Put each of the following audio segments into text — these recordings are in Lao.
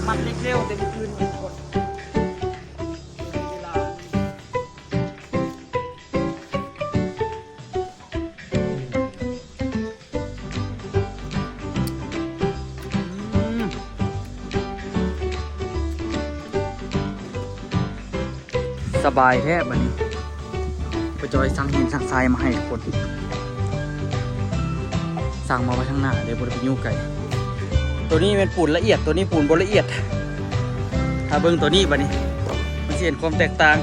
ມັດເລັກເລັວແຕ່ມື້ຄືນນີ້ທຸກຄົນ ເວລາ ອືມ ສະບາຍແທ້ບັດນີ້ ປາຈອຍສັ່ງຫີນສັ່ງຊາຍມາໃຫ້ທຸກຄົນ ສັ່ງມາໄວ້ທາງໜ້າເດ້ ບໍ່ໄດ້ໄປຢູ່ໄກ. ໂຕນີ້ແມ່ນປູນລະອຽດ ໂຕນີ້ປູນບໍ່ລະອຽດ. ຖ້າເບິ່ງໂຕນີ້ບັດນີ້ ມັນຊິເຫັນຄວາມແຕກຕ່າງ.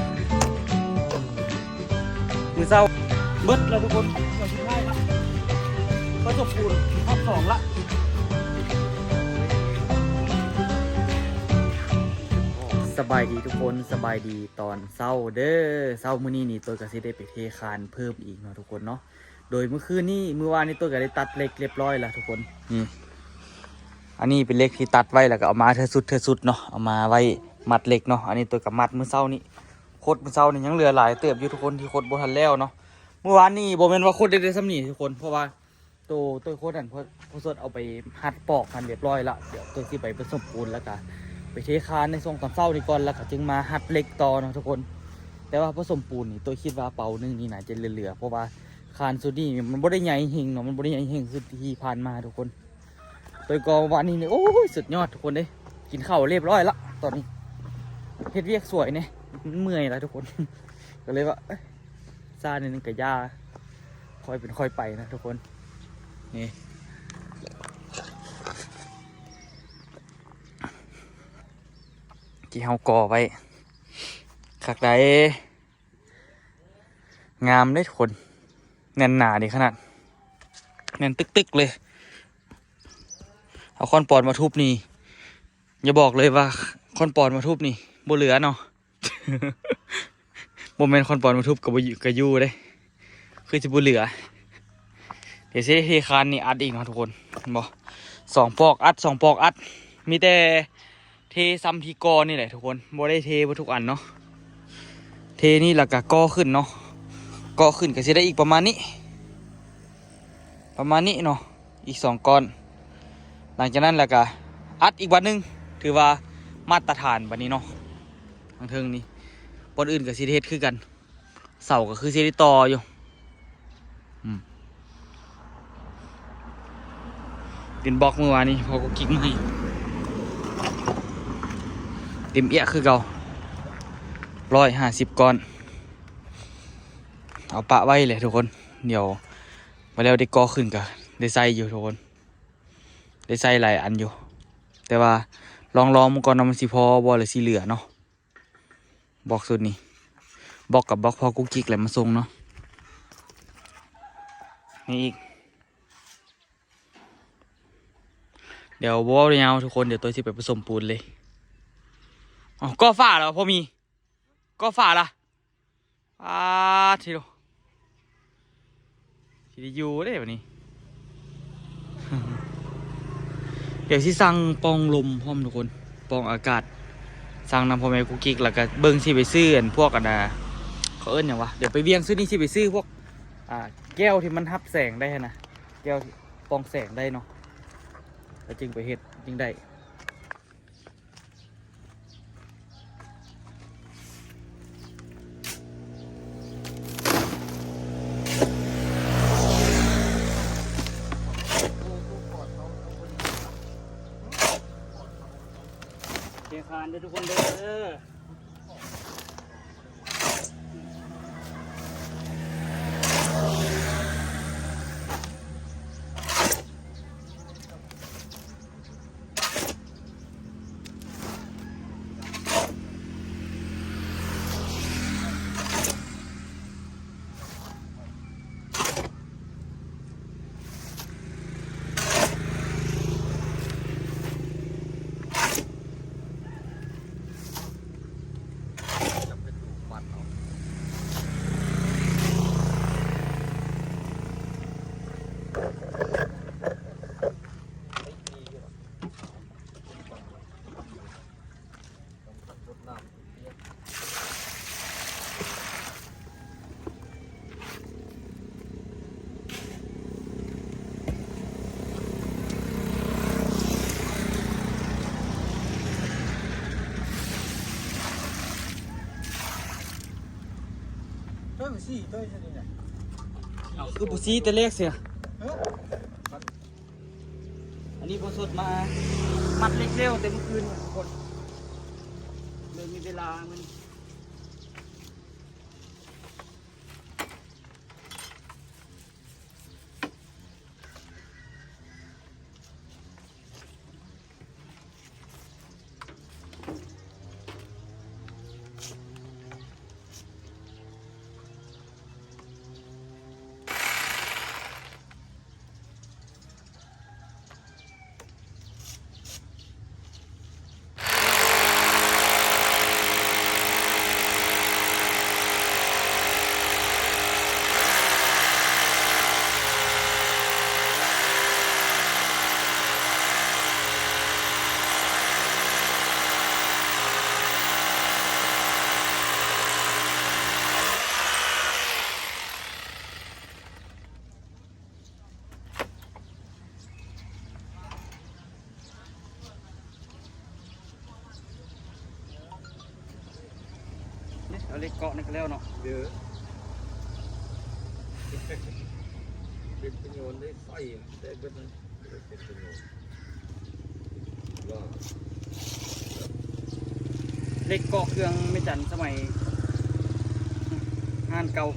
ມື້ເຊົ້າເບິດແລ້ວທຸກຄົນ ເກືອບສຸດທ້າຍລະ ປະສົມປູນຮອບສອງລະ. ສະບາຍດີທຸກຄົນ ສະບາຍດີຕອນເຊົ້າເດີ້. ເຊົ້າມື້ນີ້ນີ້ ໂຕຍກໍຊິໄດ້ໄປເທຄານເພີ່ມອີກເນາະທຸກຄົນເນາະ. ໂດຍມື້ຄືນນີ້ ມື້ວານນີ້ ໂຕຍກໍໄດ້ຕັດເຫຼັກລຽບຮ້ອຍລະທຸກຄົນ. ນີ້ ອັນນີ້ເປັນເຫຼັກທີ່ຕັດໄວ້ ແລ້ວກໍເອົາມາເທື່ອຊຸດເທື່ອຊຸດເນາະ ເອົາມາໄວ້ມັດເຫຼັກເນາະ. ອັນນີ້ໂຕຍກໍມັດມື້ເຊົ້ານີ້ ຄົດມື້ເຊົ້ານີ້ຍັງເຫຼືອຫຼາຍເຕີບຢູ່ທຸກຄົນ ທີ່ຄົດບໍ່ທັນແລ້ວເນາະ. ມື້ວານນີ້ບໍ່ແມ່ນວ່າຄົດໄດ້ແຕ່ສ່ຳນີ້ທຸກຄົນ ເພາະວ່າໂຕ ໂຕຍໂຄດນັ້ນ ເພິ່ນ ພໍ່ສົດເອົາໄປຮັດປອກຫັ້ນລຽບຮ້ອຍລະ. ດຽວໂຕຍຊິໄປປະສົມປູນ ແລ້ວກະໄປເທຄານໃນຊ່ວງຕອນເຊົ້ານີ້ກ່ອນ ແລ້ວກະຈຶ່ງມາຮັດເຫຼັກຕໍ່ເນາະທຸກຄົນ. ແຕ່ວ່າປະສົມປູນນີ້ ໂຕຍຄິດວ່າເປົາໜຶ່ງນີ້ໜ້າຈະເຫຼືອໆ ເພາະວ່າຄານຊຸດນີ້ມັນບໍ່ໄດ້ໃຫຍ່ເຮັງເນາະ ມັນບໍ່ໄດ້ໃຫຍ່ເຮັງຄືທີ່ຜ່ານມາທຸກຄົນ. ໂຕຍກໍວານນີ້ນີ້ ໂອ້ຍ ສຸດຍອດທຸກຄົນເດ້ ກິນເຂົ້າລຽບຮ້ອຍລະ. ຕອນນີ້ເຮັດວຽກສວຍແດ່ ມັນເມື່ອຍລະທຸກຄົນ ກໍເລີຍວ່າ ເອີຍ ຊ້າໜ້ອຍໜຶ່ງກໍຢ່າ ຄ່ອຍເປັນຄ່ອຍໄປນະທຸກຄົນ. ນີ້ ທີ່ເຮົາກໍ່ໄວ້ ຄັກໃດ ງາມເດ້ທຸກຄົນ ແໜ້ນໜາເດ້ຂະໜາດ ແໜ້ນຕຶກໆເລີຍ. ເອົາຄ້ອນປອນມາທຸບນີ້ ຢ່າບອກເລີຍວ່າຄ້ອນປອນມາທຸບນີ້ບໍ່ເຫຼືອເນາະ. ບໍ່ແມ່ນຄ້ອນປອນມາທຸບກໍບໍ່ຢູ່ ກໍຢູ່ເດ້ ຄືຊິບໍ່ເຫຼືອ. ດຽວຊິໄດ້ເທຄານນີ້ອັດອີກເນາະທຸກຄົນ ເຫັນບໍ່ ສອງປອກອັດ ສອງປອກອັດ ມີແຕ່ເທຊ່ຳທີ່ກໍ່ນີ້ແຫຼະທຸກຄົນ ບໍ່ໄດ້ເທເບິດທຸກອັນເນາະ. ເທນີ້ແລ້ວກໍກໍ່ຂຶ້ນເນາະ ກໍ່ຂຶ້ນກໍຊິໄດ້ອີກປະມານນີ້ ປະມານນີ້ເນາະ ອີກສອງກ້ອນ. ຫຼັງຈາກນັ້ນແລ້ວກະອັດອີກບາດໜຶ່ງ ຖືວ່າມາດຕະຖານບາດນີ້ເນາະ. ທາງເທິງນີ້ ບ່ອນອື່ນກະຊິໄດ້ເຮັດຄືກັນ ເສົາກະຄືຊິໄດ້ຕໍ່ຢູ່. ອືມ ເປັນບລັອກມື້ວານນີ້ ພໍກຸກກິກມາໃຫ້ ເຕັມເອຍຄືເກົ່າ ຮ້ອຍຫ້າສິບກ້ອນ. ເອົາປະໄວ້ແຫຼະທຸກຄົນ ດຽວ ມາແລ້ວໄດ້ກໍ່ຂຶ້ນກະໄດ້ໃຊ້ຢູ່ທຸກຄົນ ໄດ້ໃຊ້ຫຼາຍອັນຢູ່ ແຕ່ວ່າລອງໆເບິ່ງກ່ອນວ່າມັນຊິພໍບໍ່ ຫຼືຊິເຫຼືອເນາະ. ບລັອກຊຸດນີ້ ບລັອກກັບບລັອກພໍ່ກຸກກິກແຫຼະມາສົ່ງເນາະ. ນີ້ອີກ ດຽວບໍ່ເວົ້າຍາວທຸກຄົນ ດຽວໂຕຍຊິໄປປະສົມປູນເລີຍ. ເອົ້າ ກໍ່ຝາແລ້ວ ພໍມີ ກໍ່ຝາລະ ປາດໂທ້ ຊິໄດ້ຢູ່ເດ້ບາດນີ້. ດຽວຊິສັ່ງປ່ອງລົມພ້ອມທຸກຄົນ ປ່ອງອາກາດ ສັ່ງນຳພໍ່ແມ່ກຸກກິກ ແລ້ວກະເບິ່ງຊິໄປຊື້ອັນພວກອັນນ່າ ເຂົາເອີ້ນຫຍັງວະ ດຽວໄປວຽງຊຸດນີ້ຊິໄປຊື້ພວກ ອ່າ ແກ້ວທີ່ມັນຮັບແສງໄດ້ຫັ້ນນະ ແກ້ວທີ່ປ່ອງແສງໄດ້ເນາະ ແລ້ວຈຶ່ງໄປເຮັດຈຶ່ງໄດ້. ເທຄານເດີທຸກຄົນເດີ. ເ ເອົາ ຄືບໍ່ຊີ້ແຕ່ແລກເສຍ. ອັນນີ້ພໍສົດມາມັດເຫຼັກແລ້ວແຕ່ມື້ຄືນນີ້ທຸກຄົນ ເລີຍມີເວລາມື້ນີ້. ເອົາເຫຼັກເກາະນີ້ກໍແລ້ວເນາະ. ເດີ ເປັນປະໂຫຍດໄດ້ ໃຊ້ໄດ້ເບິດນັ້ນ ເປັນປະໂຫຍດ ເຫຼັກເກາະເຄື່ອງແມ່ຈັນສະໄໝຮ້ານເກົ່າ.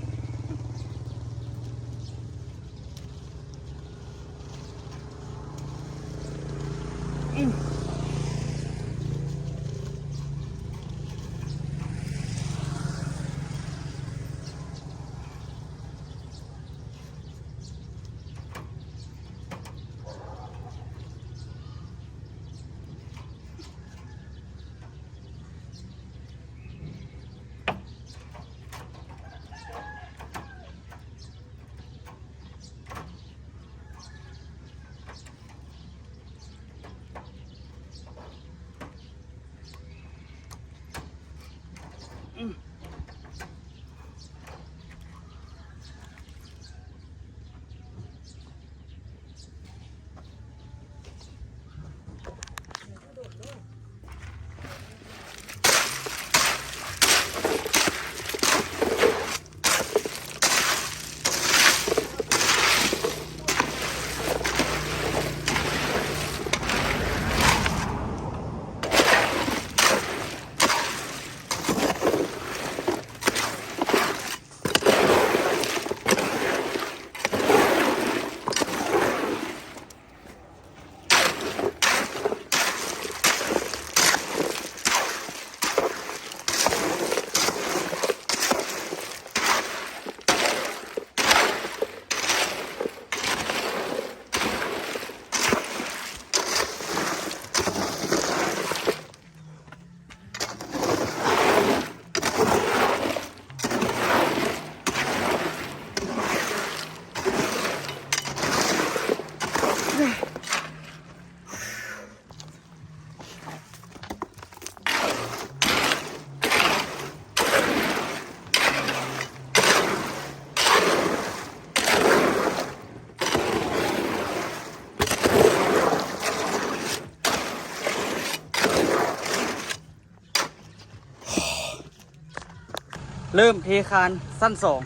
ເລີ່ມເທຄານຊັ້ນສອງ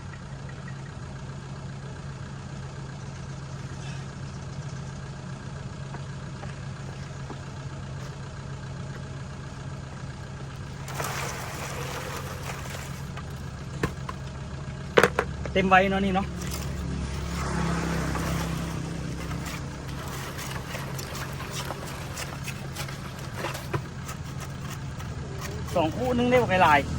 ເຕັມໄວເນາະນີ້ເນາະ. ສອງຄູ່ໜຶ່ງໄດ້ບັກຫຼາຍໆ.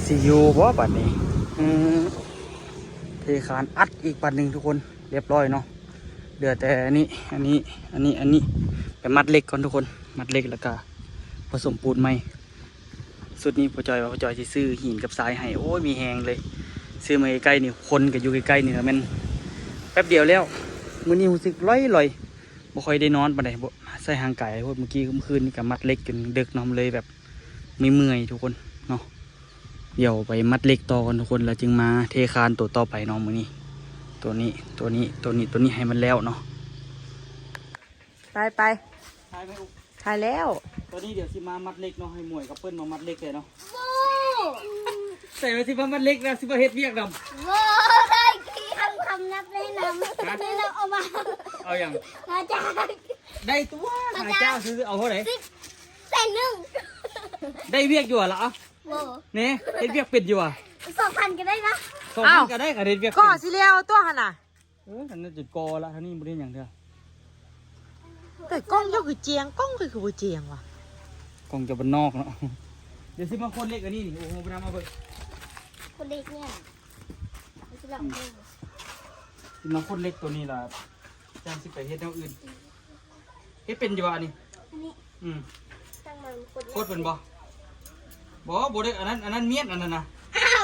ຊິຢູ່ບໍ່ບາດນີ້? ເອີ ເທຄານອັດອີກບາດໜຶ່ງທຸກຄົນ ລຽບຮ້ອຍເນາະ. ເຫຼືອແຕ່ອັນນີ້ ອັນນີ້ ອັນນີ້ ອັນນີ້ ໄປມັດເຫຼັກກ່ອນທຸກຄົນ ມັດເຫຼັກແລ້ວກະປະສົມປູນໃໝ່. ຊຸດນີ້ພໍ່ຈ່ອຍວ່າພໍ່ຈ່ອຍຊິຊື້ຫີນກັບຊາຍໃຫ້. ໂອ້ຍ ມີແຮງເລີຍ ຊື້ມາໃກ້ໆນີ້ ຄົນກໍຢູ່ໃກ້ໆນີ້ລະ ແມ່ນແປັບດຽວແລ້ວ. ມື້ນີ້ຮູ້ສຶກລ່ອຍໆ ບໍ່ຄ່ອຍໄດ້ນອນປານໃດ ໃຊ້ຮ່າງກາຍໂພດ. ມື້ກີ້ ມື້ຄືນນີ້ກໍມັດເຫຼັກຈົນເດິກເນາະ ມັນເລີຍແບບເມື່ອຍໆທຸກຄົນເນາະ. ດຽວໄປມັດເຫຼັກຕໍ່ກ່ອນທຸກຄົນ ແລ້ວຈຶ່ງມາເທຄານໂຕຕໍ່ໄປເນາະມື້ນີ້. ໂຕນີ້ ໂຕນີ້ ໂຕນີ້ ໂຕນີ້ໃຫ້ມັນແລ້ວເນາະ. ໄປ ໄປ ຖ່າຍໄປ ຖ່າຍແລ້ວ. ຕອນນີ້ດຽວຊິມາມັດເຫຼັກເນາະ ໃຫ້ໝວຍກັບເພິ່ນມາມັດເຫຼັກເລີຍເນາະ. ບໍ່ ໃສ່ວ່າຊິມາມັດເຫຼັກນະ ຊິມາເຮັດວຽກນຳ. ບໍ່ ໄດ້ທີ່ທຳຄຳນັບແນະນຳ ຮະ? ແນະນຳເອົາມາ. ເອົາຫຍັງ? ຫາຈາກ ໄດ້ຕົວະ ຫາຈາກ ຫາຈ້າງຊື້ ເອົາເທົ່າໃດ? ສິບ ແສນໜຶ່ງ. ໄດ້ວຽກຢູ່ຫວາລະ? ບໍ່ ແນ່ ເຮັດວຽກເປັນຢູ່ຫວາ? ສອງພັນກໍໄດ້ນະ. ສອງພັນກໍໄດ້ ຄັນເຮັດວຽກເປັນ. ກໍຊິແລ້ວຕົວະຫັ້ນນະ. ເອີ ອັນນັ້ນຈົນກໍລະ ທາງນີ້ບໍ່ໄດ້ຫຍັງເທື່ອ. ແຕ່ກ້ອງເຈົ້າຄືຈຽງ ກ້ອງຂ້ອຍຄືບໍ່ຈຽງວະ. ກ້ອງເຈົ້າບ້ານນອກເນາະ. ດຽວຊິມາຄົນເຫຼັກອັນນີ້ນີ້. ໂອ້ໂຫ ບໍ່ໄດ້ມາເບິ່ງ ຄົນເຫຼັກນີ້ ຊິລອງເບິ່ງ. ຊິມາຄົນເຫຼັກໂຕນີ້ລະ ຈັ່ງຊິໄປເຮັດແນວອື່ນ. ເຮັດເປັນຢູ່ຫວາອັນນີ້? ອັນນີ້ ອືມ ຕັ້ງມາຄົນເຫຼັກ ໂຄດເປັນບໍ່? ບໍ່ ບໍ່ໄດ້ ອັນນັ້ນ ອັນນັ້ນມ້ຽນ ອັນນັ້ນນະ. ອ້າວ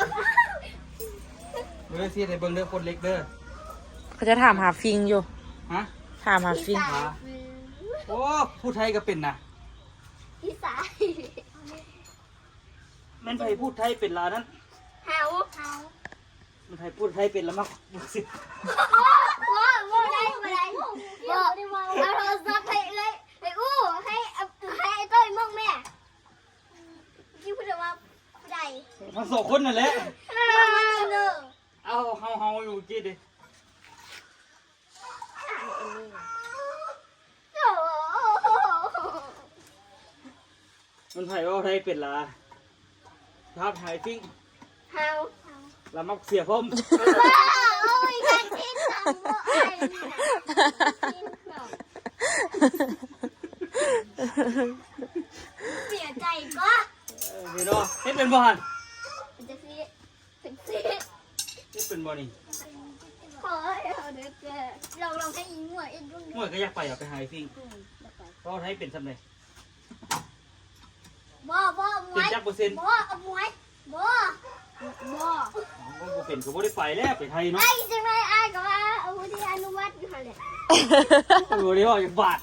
ບໍ່ໄດ້ຊິເຮັດໃຫ້ເບິ່ງເດີ ຄົນເຫຼັກເດີ. ເຂົາຈະຖາມຫາຟິງຢູ່. ຮະ? ຖາມຫາຟິງ. ໂອ້ ຜູ້ໄທກໍເປັນນະ. ອີສານ ແມ່ນໃຜພູດໄທເປັນລະນັ້ນ? ເຮົາ ເຮົາ. ມັນໃຜພູດໄທເປັນລະມັກ ບໍ່ຊິ ບໍ່ ບໍ່ໄດ້ ບໍ່ໄດ້ ບໍ່ ເອົາໂທລະສັບໃຫ້ເອື້ອຍ ໃຫ້ອູ້ ໃຫ້ ໃຫ້ອ້າຍໂຕ້ຍມົກແມ່. ຊິພູດວ່າຜູ້ໃດ? ທັງສອງຄົນນັ້ນແຫຼະ. ເອົາ ເຮົາ ເຮົາຢູ່ກີ້ເດ. ມັນໃຜເວົ້າໄທເປັນລະ? ພາບຫາຍຟິງ ເຮົາ ລະມັກເສຍພ້ອມ. ໂອ້ຍ ການກິນຂອງບໍ່ອາຍນີ້ນະ ກິນຂອງ ເສຍໃຈກໍ ເອີ ເຫັນບໍ່? ເຮັດເປັນບໍ່ຫັ້ນ? ເປັນຈັ່ງຊີ້. ເຮັດເປັນບໍ່ນີ້? ຂໍໃຫ້ເຮົາໄດ້ແຕ່ ລອງ ລອງໃຫ້ອີ່ໝວຍເຮັດເບິ່ງດູ. ໝວຍກໍຢາກໄປ ເອົາໄປຫາອີ່ຟິງ. ອືມ ຢາກໄປ. ເວົ້າໄທເປັນສ່ຳໃດ? ບໍ່ ບໍ່ ໝວຍ ເປັນຈັກເປີເຊັນ? ບໍ່ ເອົາໝວຍ ບໍ່ ບໍ່ ບໍ່ເປັນກໍບໍ່ໄດ້ໄປແລ້ວ ໄປໄທເນາະ. ອ້າຍຈັ່ງໃດອ້າຍກໍວ່າ ເອົາຜູ້ທີ່ອະນຸມັດຢູ່ຫັ້ນແຫຼະ. ບໍ່ໄດ້ເວົ້າຈັກບາດ.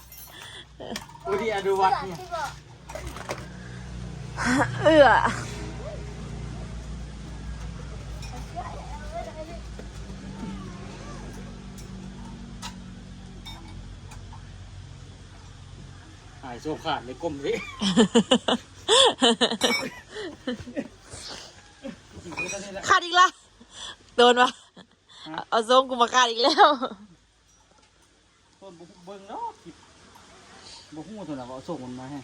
ຜູ້ທີ່ອະນຸມັດນີ້ ເອື້ອ ຫາຍໂຊຂາດເລີຍ ກົ້ມເດ້. ຂາດອີກລະ ໂດນວະ. ຮະ? ເອົາຊົງກູມາຂາດອີກແລ້ວ. ຕົ້ນບໍ່ເບິ່ງດອກຄລິບ ບໍ່ຮູ້ຕົວລະວ່າສົ່ງມັນມາໃຫ້.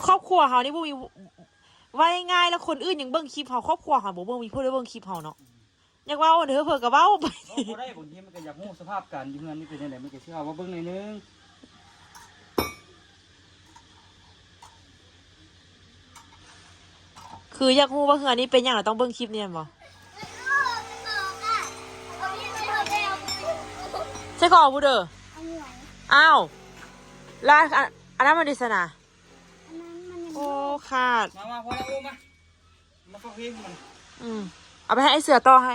ຄອບຄົວເຮົານີ້ບໍ່ມີ ເວົ້າງ່າຍໆ ແລ້ວຄົນອື່ນຍັງເບິ່ງຄລິບເຮົາ ຄອບຄົວເຮົາບໍ່ເບິ່ງ ມີຜູ້ໃດເບິ່ງຄລິບເຮົາເນາະ. ຢາກເວົ້າເດີ ເພິ່ນກໍເວົ້າໄປ ເວົ້າບໍ່ໄດ້. ບາງທີມັນກໍຢາກຮູ້ສະພາບການຢູ່ເຮືອນນີ້ເປັນຈັ່ງໃດ ມັນກໍຊິເຂົ້າມາເບິ່ງໜ້ອຍໜຶ່ງ. ຄືຢາກຮູ້ວ່າເຮືອນນີ້ເປັນຫຍັງ ລະຕ້ອງເບິ່ງຄລິບນີ້ແມ່ນບໍ່? ໃສ່ຂອງຜູ້ເດີ. ອ້າວ ລະອັນ ອັນນັ້ນມັນເດສະນາ. ໂອ້ ຂາດ. ມາ ມາ ພໍແລ້ວ ໂອ້ ມາ ມາຟັງເພງມັນ. ອືມ ເອົາໄປໃຫ້ອ້າຍເສືອຕໍ່ໃຫ້.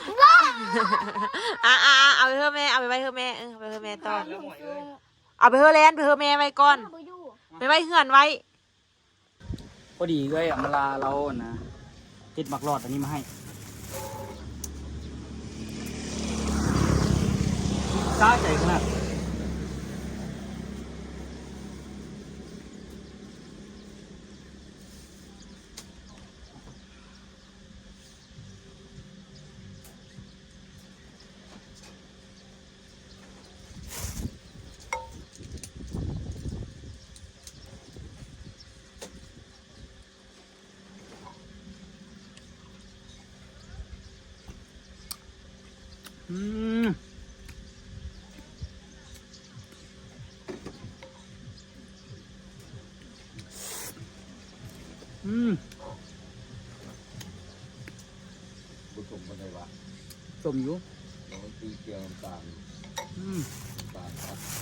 ອ່າໆໆ ເອົາໄປເຮີແມ່ ເອົາໄປໄວ້ເຮີແມ່ ເອີ ເອົາໄປເຮີແມ່ຕໍ່ ເອົາໄປເຮີແລນ ໄປເຮີແມ່ໄວ້ກ່ອນ ເອົາໄປຢູ່ ໄປໄວ້ເຮືອນໄວ້. ພໍດີເອື້ອຍອຳມາລາລາວນະ ເຮັດໝາກຫຼອດອັນນີ້ມາໃຫ້ ສະໃຈຂະໜາດ. ອືມ ອືມ ບໍ່ສົ້ມປານໃດວະ? ສົ້ມຢູ່ ມັນຕີເກລືອນ້ຳຕານ ອືມ ນ້ຳຕານຕັດໄປ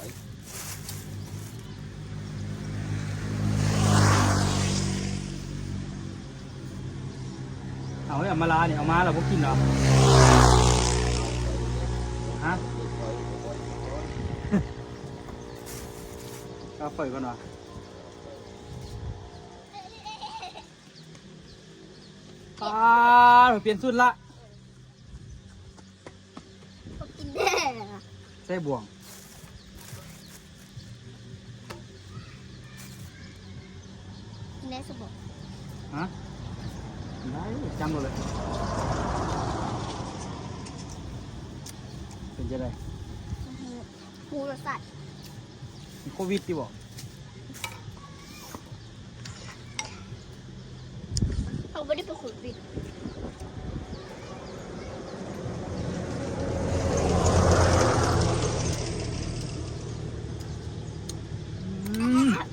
ເອົາແລ້ວ ມາລານີ້ ເອົາມາແລ້ວບໍ່ກິນເນາະ ຮະ? ເອົາໄປກ່ອນວ່າ ປາດ ປ່ຽນຊຸດລະ ບໍ່ກິນແດ່ ໃສ່ບ່ວງ ກິນໄດ້ຊະບໍ່? ຮະ? ໄດ້ ຈຳເອົາເລີຍ ເປັນຈັ່ງໃດ? ອື ຮູ້ລົດຊາດ ມີໂຄວິດຕິບໍ່? ເຮົາບໍ່ໄດ້ເປັນໂຄວິດ ອືມ ໃຫ້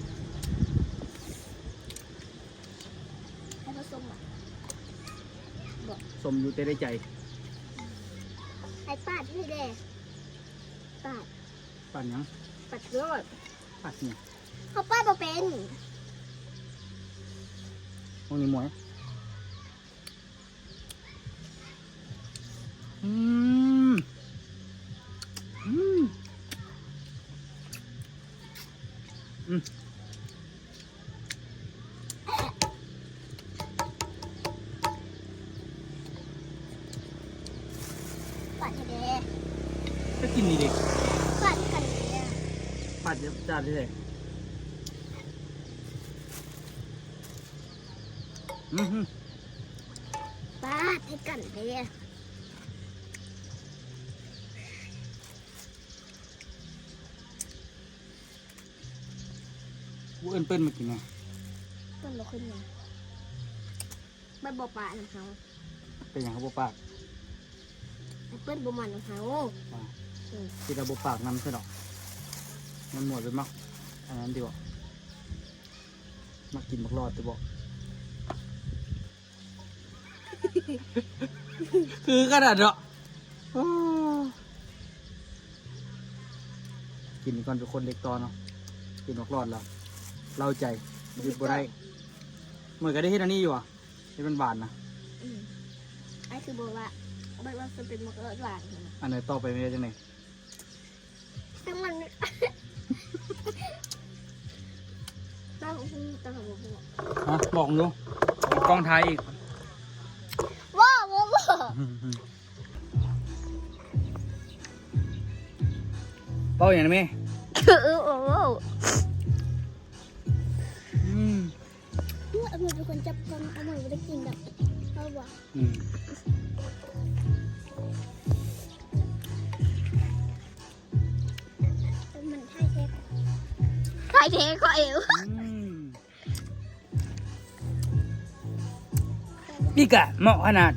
ເຂົາສົ້ມບໍ່? ບໍ່ ສົ້ມຢູ່ແຕ່ໃນໃຈ ໃຫ້ປາດໃຫ້ແດ່ ປາດ ປາດຫຍັງ? ປາດໂລດ ປາດຫຍັງ? ເຂົາປາດບໍ່ເປັນ ພວກນີ້ໝວຍ ອືມ ອືມ ອືມ. ປາດແທ້ໆ ກໍກິນນີ້ເດ້ ປາດຄືກັນເດ້ ປາດຈານແທ້ໆ ອື ປາດຄືກັນເດ້. ກູເອີ້ນເພິ່ນມາກິນນະ ເພິ່ນບໍ່ຂຶ້ນມາ ເພິ່ນບໍ່ປາກນຳເຮົາ ເປັນຫຍັງເຂົາບໍ່ປາກ? ເພິ່ນບໍ່ມັນນຳເຮົາ ວ່າ ອື ຄິດວ່າບໍ່ປາກນຳຊະດອກ ມັນໝວດໄປມັກອັນນັ້ນຕິບໍ ມັກກິນໝາກຫຼອດຕິບໍ. ຄືກັນຫັ້ນເນາະ ໂອ້ ກິນກ່ອນທຸກຄົນ ເດັກຕໍ່ເນາະ ກິນໝາກຫຼອດແລ້ວເລົ້າໃຈ ຢຸດບໍ່ໄດ້ ເໝີຍກໍໄດ້ເຮັດອັນນີ້ຢູ່ຫວາ ເຮັດຫວານໆນະ ອື ອ້າຍຄືບໍ່ວ່າ ເບິ່ງວ່າຊິເປັນໝາກຫຼອດຫວານ ອັນໃດຕໍ່ໄປແມ່ນຈັ່ງໃດ? ແຕ່ມັນ ຕາຫູ ຕາຫູ ຮະ ບອກຢູ່ ເປັນກ້ອງຖ່າຍອີກ ບໍ່ ບໍ່ ບໍ່ ເວົ້າຫຍັງນະແມ່ ເອີ ເວົ້າ ເວົ້າ ອືມ. ເອີ ອາໝວຍເປັນຄົນຈັບກ້ອງ ອາໝວຍບໍ່ໄດ້ກິນດອກ ເອົາບໍ່ ອືມ ມັນຖ່າຍແທ້ ຖ່າຍແທ້ຂ້ອຍ ອືມ ນີ້ກະເໝາະຂະໜາດ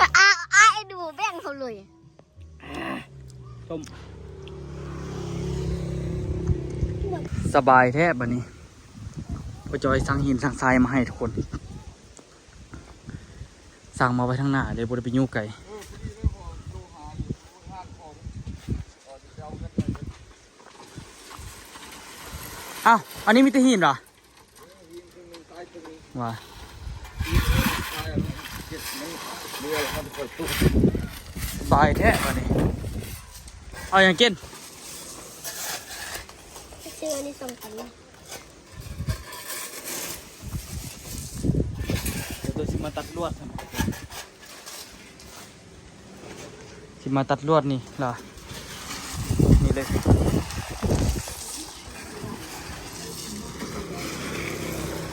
ອ້າ ອ້າຍດູແບ່ງເຮົາເລີຍ. ອ່າ ຕົ້ມ ສະບາຍແທ້ບາດນີ້ ພໍ່ຈອຍສັ່ງຫີນສັ່ງຊາຍມາໃຫ້ທຸກຄົນ ສັ່ງມາໄວ້ທາງໜ້າເລີຍ ບໍ່ໄດ້ໄປຢູ່ໄກ. ອ້າວ ອັນນີ້ມີແຕ່ຫີນຫວາ? ວ່າ ເກັ ສະບາຍແທ້ບາດນີ້. ເອົາຫຍັງກິນ? ຊື້ອັນນີ້ສອງອັນ. ດຽວໂຕຊິມາຕັດລວດ ຊິມາຕັດລວດນີ້ລະ ນີ້ເລີຍ.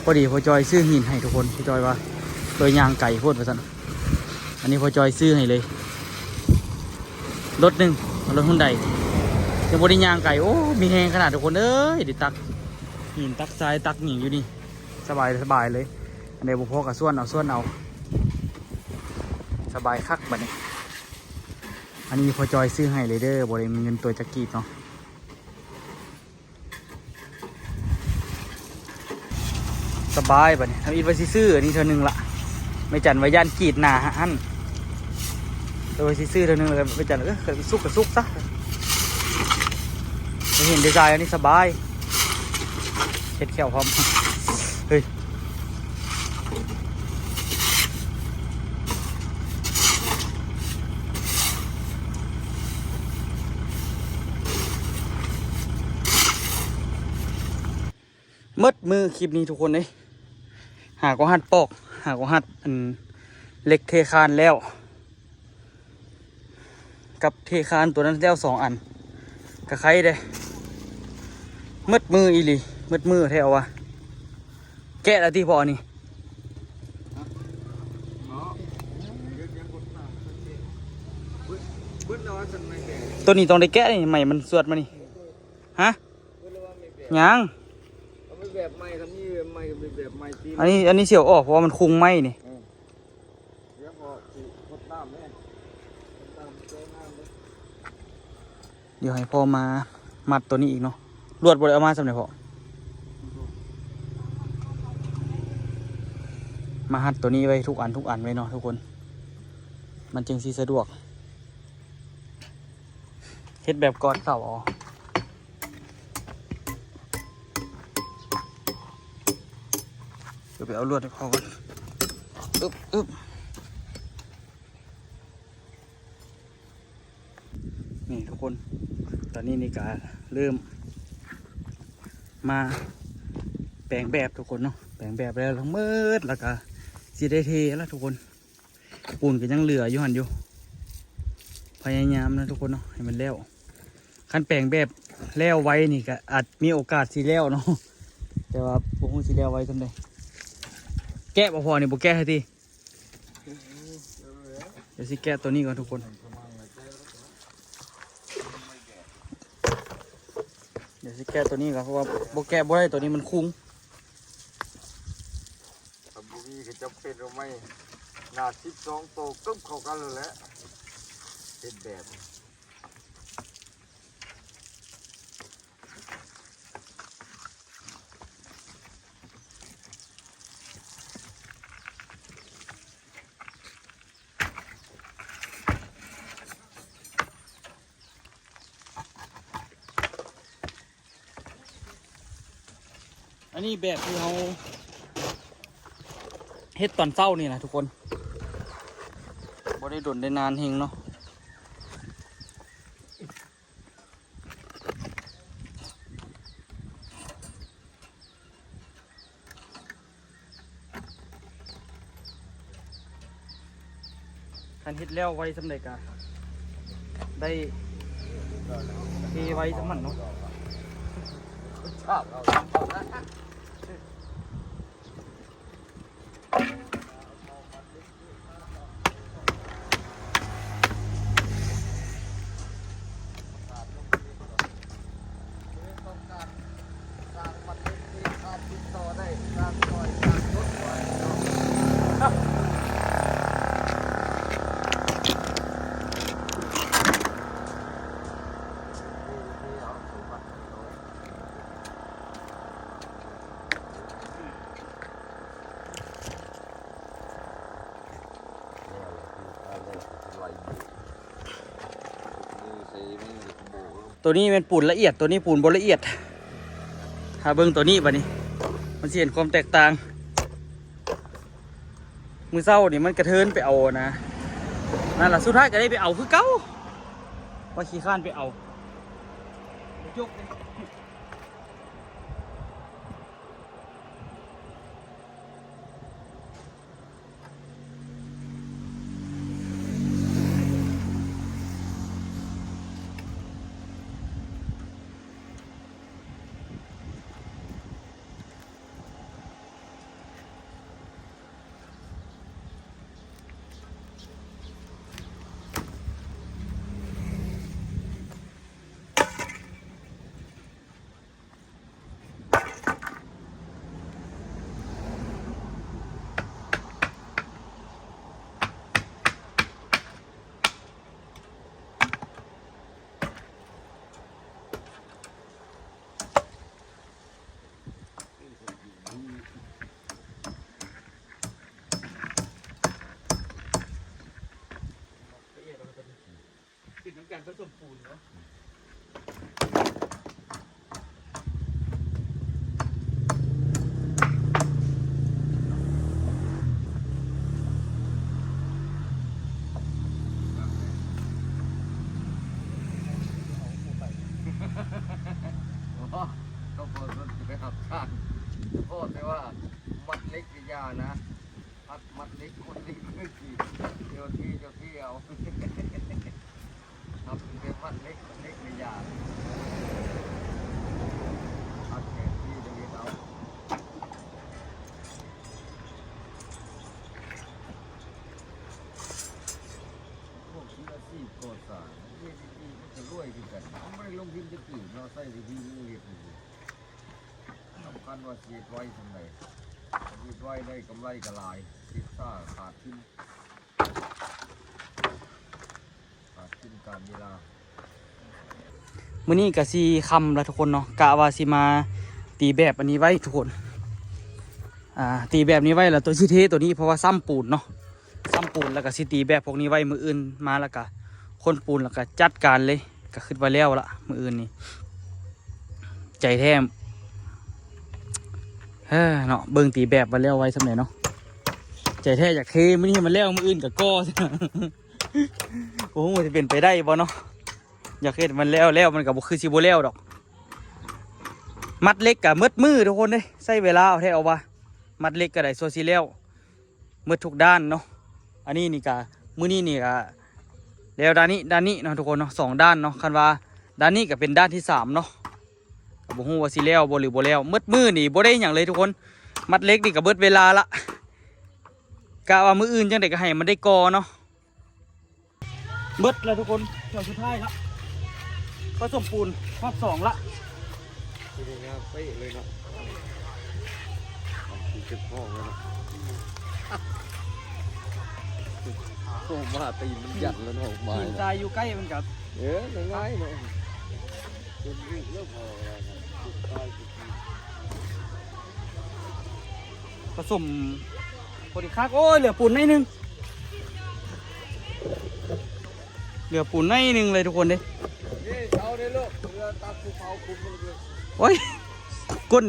ພໍດີພໍ່ຈ່ອຍຊື້ຫີນໃຫ້ທຸກຄົນ. ພໍ່ຈ່ອຍວ່າໂຕຍ່າງໄກໂພດວ່າຊັ້ນ. ອັນນີ້ພໍ່ຈ່ອຍຊື້ໃຫ້ເລີຍ ລົດໜຶ່ງ ລົດຮຸນໄດ ຍັງບໍ່ໄດ້ຍ່າງໄກ. ໂອ້ ມີແຮງຂະໜາດທຸກຄົນເອີຍ ໄດ້ຕັກຫີນຕັກຊາຍຕັກຫຍັງຢູ່ນີ້ ສະບາຍ ສະບາຍເລີຍ. ອັນໃດບໍ່ພໍກໍຊວນເອົາ ຊວນເອົາ ສະບາຍຄັກບາດນີ້. ອັນນີ້ພໍ່ຈ່ອຍຊື້ໃຫ້ເລີຍເດີ ບໍ່ໄດ້ມີເງິນຕົວຈັກກີບເນາະ. ສະບາຍບາດນີ້. ທຳອິດວ່າຊິຊື້ອັນນີ້ເທື່ອໜຶ່ງລະ ແມ່ຈັນວ່າຢ້ານກຣີດໜ້າຫັ້ນ ແຕ່ວ່າຊິຊື້ເທື່ອໜຶ່ງລະ ແມ່ຈັນ ເອີ ສຸກກໍສຸກຊະ. ໄດ້ເຫັນໄດ້ຊາຍ ອັນນີ້ສະບາຍ ເຮັດແຂ້ວພ້ອມ. ເຮີ້ຍ ໝົດມື້ຄລິບນີ້ທຸກຄົນເອີຍ. ຫາກໍຮັດປອກ ຫາກໍຮັດອັນເຫຼັກເທຄານແລ້ວ ກັບເທຄານຕົວນັ້ນແລ້ວສອງອັນ ກະໄຄເດ້. ໝົດມື້ອີ່ຫຼີ ໝົດມື້ແທ້ວ່າ. ແກະລະຕິພໍ່ນີ້? ຕົວນີ້ຕ້ອງໄດ້ແກະນີ້ ໄມ້ມັນສວດມານີ້. ຮະ? ຍັງ ເອົາໄປແບບໃໝ່ ຄັນມີແບບໃໝ່ກໍເປັນແບບໃໝ່ຕິ. ອັນນີ້ ອັນນີ້ຊິເອົາອອກ ເພາະວ່າມັນຄຸງໄມ້ນີ້. ເອີ ດຽວພໍ່ຊິຫົດນ້ຳແດ່ ຫົດນ້ຳແກງນ້ຳເດ້. ດຽວໃຫ້ພໍ່ມາມັດຕົວນີ້ອີກເນາະ. ລວດບໍ່ໄດ້ເອົາມາສ່ຳໃດພໍ່? ມາຮັດຕົວນີ້ໄວ້ທຸກອັນ ທຸກອັນໄວ້ເນາະທຸກຄົນ ມັນຈຶ່ງຊິສະດວກ. ເຮັດແບບກອດເສົາເອົາ. ດຽວໄປເອົາລວດໃຫ້ພໍ່ກ່ອນ. ອຶບ ອຶບ ນີ້ທຸກຄົນ ຕອນນີ້ນີ້ກະເລີ່ມມາແປງແບບທຸກຄົນເນາະ. ແປງແບບແລ້ວທັງໝົດ ແລ້ວກະຊິໄດ້ເທແລ້ວທຸກຄົນ. ປູນກໍຍັງເຫຼືອຢູ່ຫັ້ນຢູ່ ພະຍາຍາມນະທຸກຄົນເນາະ ໃຫ້ມັນແລ້ວ. ຄັນແປງແບບແລ້ວໄວນີ້ກໍອາດມີໂອກາດຊິແລ້ວເນາະ ແຕ່ວ່າບໍ່ຮູ້ຊິແລ້ວໄວສ່ຳໃດ. ແກະບໍ່ພໍນີ້ ບໍ່ແກະໃຫ້ຕິ. ດຽວຊິແກະຕົວນີ້ກ່ອນທຸກຄົນ ດຽວຊິແກະຕົວນີ້ກ່ອນ ເພາະວ່າບໍ່ແກະບໍ່ໄດ້ ຕົວນີ້ມັນຄຸງ. ຄັນບໍ່ມີກໍຈຳເປັນເອົາໄມ້ໜ້າສິບສອງໂຕກຶບເຂົ້າກັນໂລດແຫຼະ ເຮັດແບບ. ອັນນີ້ແບບທີ່ເຮົາເຮັດຕອນເຊົ້ານີ້ນະທຸກຄົນ ບໍ່ໄດ້ດົນໄດ້ນານເຮັງເນາະ. ຄັນເຮັດແລ້ວໄວສ່ຳໃດກະໄດ້ເທໄວສ່ຳນັ້ນເນາະ. ໂຕນີ້ແມ່ນປູນລະອຽດ ໂຕນີ້ປູນບໍ່ລະອຽດ. ຖ້າເບິ່ງໂຕນີ້ບາດນີ້ ມັນຊິເຫັນຄວາມແຕກຕ່າງ. ມື້ເຊົ້ານີ້ມັນກະເທີນໄປເອົານະ ນັ້ນລະ ສຸດທ້າຍກະໄດ້ໄປເອົາຄືເກົ່າ ວ່າຂີ້ຄ້ານໄປເອົາ. ເປັນນຳການປະສົມປູນເນາະ. ໂອ້ ກໍພໍສົມຄວນຊິໄປຮັບຈ້າງ ພໍແຕ່ວ່າມັດເຫຼັກນີ້ຢ່ານະ. ອັດມັດເຫຼັກ ກົດເຫຼັກຄືຊິ ເຈົ້າທີ່ ເຈົ້າທີ່ເອົາ ອັດເປັນແບບມັດເຫຼັກ ມັດເຫຼັກໃນຢາງ ອັດແຜນທີ່ຈະເຮັດເອົາ. ພວກທີ່ອາຊີບກໍ່ສ້າງ ເຮັດດີໆ ມັນກໍລວຍຄືກັນ ມັນບໍ່ໄດ້ລົງທຶນຈັກຕື້ເນາະ ໃຊ້ແຕ່ຝີມືເຮັດນີ້. ສຳຄັນວ່າຊິເຮັດໄວສ່ຳໃດ ເຮັດໄວໄດ້ກຳໄລກໍຫຼາຍ ເຮັດຊ້າຂາດທຶນ ຂາດທຶນການເວລາ. ມື້ນີ້ກໍຊິຄ່ຳແລ້ວທຸກຄົນເນາະ ກະວ່າຊິມາຕີແບບອັນນີ້ໄວ້ທຸກຄົນ ອ່າ ຕີແບບນີ້ໄວ້ ແລ້ວໂຕຊິເທໂຕນີ້ ເພາະວ່າຊ້ຳປູນເນາະ. ຊ້ຳປູນ ແລ້ວກໍຊິຕີແບບພວກນີ້ໄວ້ ມື້ອື່ນມາແລ້ວກໍຂົນປູນ ແລ້ວກໍຈັດການເລີຍ ກໍຄິດວ່າແລ້ວລະມື້ອື່ນນີ້. ໃຈແທ້ ເອີ ເນາະ ເບິ່ງຕີແບບວ່າແລ້ວໄວສ່ຳໃດເນາະ ໃຈແທ້ຢາກເທມື້ນີ້ໃຫ້ມັນແລ້ວ ມື້ອື່ນກໍກໍ່ ບໍ່ຮູ້ວ່າຊິເປັນໄປໄດ້ບໍ່ເນາະ. ຢາກເຮັດມັນແລ້ວ ແລ້ວມັນກໍບໍ່ຄືຊິບໍ່ແລ້ວດອກ. ມັດເຫຼັກກໍໝົດມື້ທຸກຄົນເດ້ ໃຊ້ເວລາເອົາແທ້ເອົາວ່າ ມັດເຫຼັກກໍໄດ້ຊົ່ວຊິແລ້ວ ໝົດທຸກດ້ານເນາະ. ອັນນີ້ນີ້ກະ ມື້ນີ້ນີ້ກະແລ້ວດ້ານນີ້ ດ້ານນີ້ເນາະທຸກຄົນເນາະ ສອງດ້ານເນາະ. ຄັນວ່າດ້ານນີ້ກະເປັນດ້ານທີສາມເນາະ ກະບໍ່ຮູ້ວ່າຊິແລ້ວບໍ່ ຫຼື ບໍ່ແລ້ວ. ໝົດມື້ນີ້ບໍ່ໄດ້ຫຍັງເລີຍທຸກຄົນ ມັດເຫຼັກນີ້ກະເບິດເວລາລະ ກະວ່າມື້ອື່ນຈັ່ງໃດກະໃຫ້ມັນໄດ້ກໍ່ເນາະ. ເບິດແລ້ວທຸກຄົນ ແຖວສຸດທ້າຍລະ ປະສົມປູນຮອບສອງລະ. ທີ່ນີ້ງາມເປະເລີຍເນາະ ທີ່ເກັບຂອງເລີຍເນາະ. ໂອ້ ມາຕີນມັນຢັນແລ້ວເນາະ ມາ ຕີນຊາຍຢູ່ໃກ້ມັນກັບ ເອີ ງ່າຍໆເນາະ. ປະສົມພໍດີຄັກ. ໂອ້ຍ ເຫຼືອປູນໜ້ອຍໜຶ່ງ ເຫຼືອປູນໜ້ອຍໜຶ່ງເລີຍທຸກຄົນເດ້. ນີ້ເອົາເດ້ລູກ ເຮືອຕັດພູເຂົາຄຸມມັນເລີຍ. ໂອ້ຍ ກົ້ນ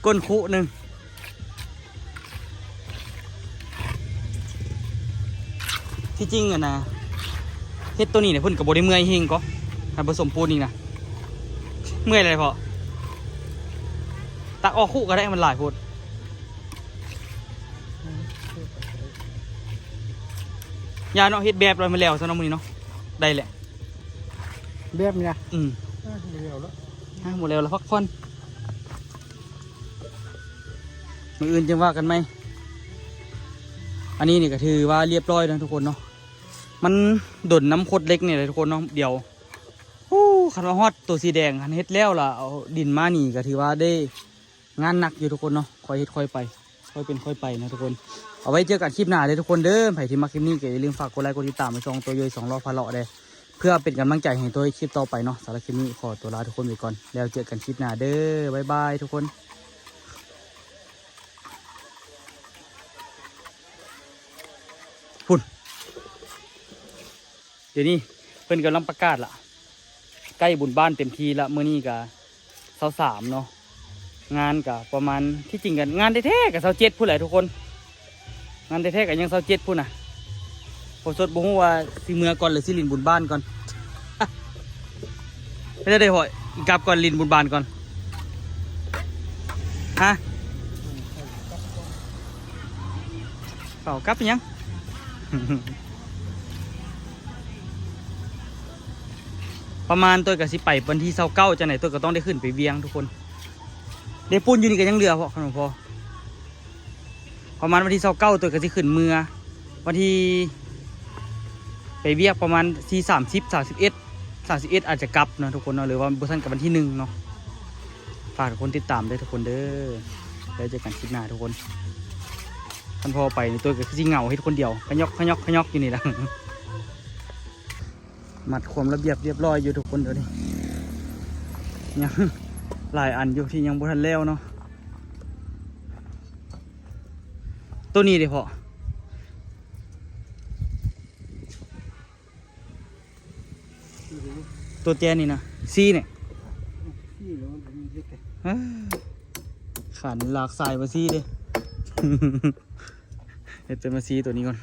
ກົ້ນຄຸໜຶ່ງ. ທີ່ຈິງຫັ້ນນະ ເຮັດໂຕນີ້ນະ ເພິ່ນກໍບໍ່ໄດ້ເມື່ອຍເຮງກໍ ຄັນປະສົມປູນນີ້ນະ ເມື່ອຍແລ້ວເພາະ ຕັກອອກຄຸກໍໄດ້ ມັນຫຼາຍໂພດ. ຢ່າເນາະ ເຮັດແບບແລ້ວ ມັນແລ້ວຊະເນາະ ມື້ນີ້ເນາະ ໄດ້ແຫຼະ ແບບນີ້ນະ. ອືມ ອ່າ ບໍ່ແລ້ວລະ ອ່າ ບໍ່ແລ້ວລະ ພັກຜ່ອນ. ມື້ອື່ນຈຶ່ງວ່າກັນໃໝ່. ອັນນີ້ນີ້ກໍຖືວ່າລຽບຮ້ອຍແລ້ວທຸກຄົນເນາະ ມັນດົນນຳຂົດເຫຼັກນີ້ແຫຼະທຸກຄົນເນາະ. ດຽວ ໂອ້ ຄັນວ່າຮອດໂຕສີແດງ ຄັນເຮັດແລ້ວລະເອົາດິນມານີ້ ກໍຖືວ່າໄດ້ງານໜັກຢູ່ທຸກຄົນເນາະ. ຄ່ອຍເຮັດຄ່ອຍໄປ ຄ່ອຍເປັນຄ່ອຍໄປນະທຸກຄົນ. ເອົາໄວ້ເຈີກັນຄລິບໜ້າເດີທຸກຄົນເດີ. ໃຜທີ່ມັກຄລິບນີ້ກໍຢ່າລືມຝາກກົດໄລກົດຕິດຕາມໃຫ້ຊ່ອງໂຕໂຍຍສອງລໍ້ພາເລາະເດີ ເພື່ອເປັນກຳລັງໃຈໃຫ້ໂຕເຮັດຄລິບຕໍ່ໄປເນາະ. ສຳລັບຄລິບນີ້ຂໍຕົວລາທຸກຄົນໄປກ່ອນ ແລ້ວເຈີກັນຄລິບໜ້າເດີ ບາຍບາຍທຸກຄົນ. ພຸ້ນ ດຽວນີ້ເພິ່ນກຳລັງປະກາດລະ ໃກ້ບຸນບ້ານເຕັມທີ່ລະ. ມື້ນີ້ກະຊາວສາມເນາະ ງານກະປະມານ ທີ່ຈິງກະງານແທ້ໆກະຊາວເຈັດພຸ້ນແຫຼະທຸກຄົນ. ງານແທ້ໆກໍຍັງຊາວເຈັດພຸ້ນນະ. ພໍສົດບໍ່ຮູ້ວ່າຊິເມືອກ່ອນ ຫຼື ຊິຫຼິ້ນບຸນບ້ານກ່ອນ. ເຮັດແນວໃດ ພອຍ? ກັບກ່ອນ ຫຼິ້ນບຸນບ້ານກ່ອນ. ຮະ? ເຝົ້າກັບອີຫຍັງ? ປະມານ ໂຕຍກໍຊິໄປວັນທີຊາວເກົ້າ ຈັ່ງໃດໂຕຍກໍຕ້ອງໄດ້ຂຶ້ນໄປວຽງທຸກຄົນ. ເດ ປູນຢູ່ນີ້ກໍຍັງເຫຼືອ ເພາະຂະໜົມພໍ ປະມານວັນທີຊາວເກົ້າ ໂຕຍກໍຊິຂຶ້ນເມືອ. ວັນທີ ໄປວຽກປະມານທີສາມສິບ ສາມສິບເອັດ ສາມສິບເອັດ ອາດຈະກັບເນາະທຸກຄົນເນາະ ຫຼືວ່າບໍ່ທັນກັບວັນທີໜຶ່ງເນາະ. ຝາກທຸກຄົນຕິດຕາມເດີທຸກຄົນເດີ. ແລ້ວເຈີກັນຄລິບໜ້າທຸກຄົນ. ຄັນພໍໄປນີ້ໂຕຍກໍຄືຊິເຫງົາເຮັດຄົນດຽວ ຂະຫຍອກຂະຫຍອກຂະຫຍອກຢູ່ນີ້ລະ. ມັດຄວາມລະບຽບລຽບຮ້ອຍຢູ່ທຸກຄົນ ດຽວນີ້ຍັງຫຼາຍອັນຢູ່ທີ່ຍັງບໍ່ທັນແລ້ວເນາະ. ໂຕນີ້ເດເພາະ ໂຕແຈນນີ້ນະ ຊີນີ້ ເອີ ຂານລາກສາຍມາຊີເດ້. ເຮັດເປັນມາຊີໂຕນີ້ກ່ອນ.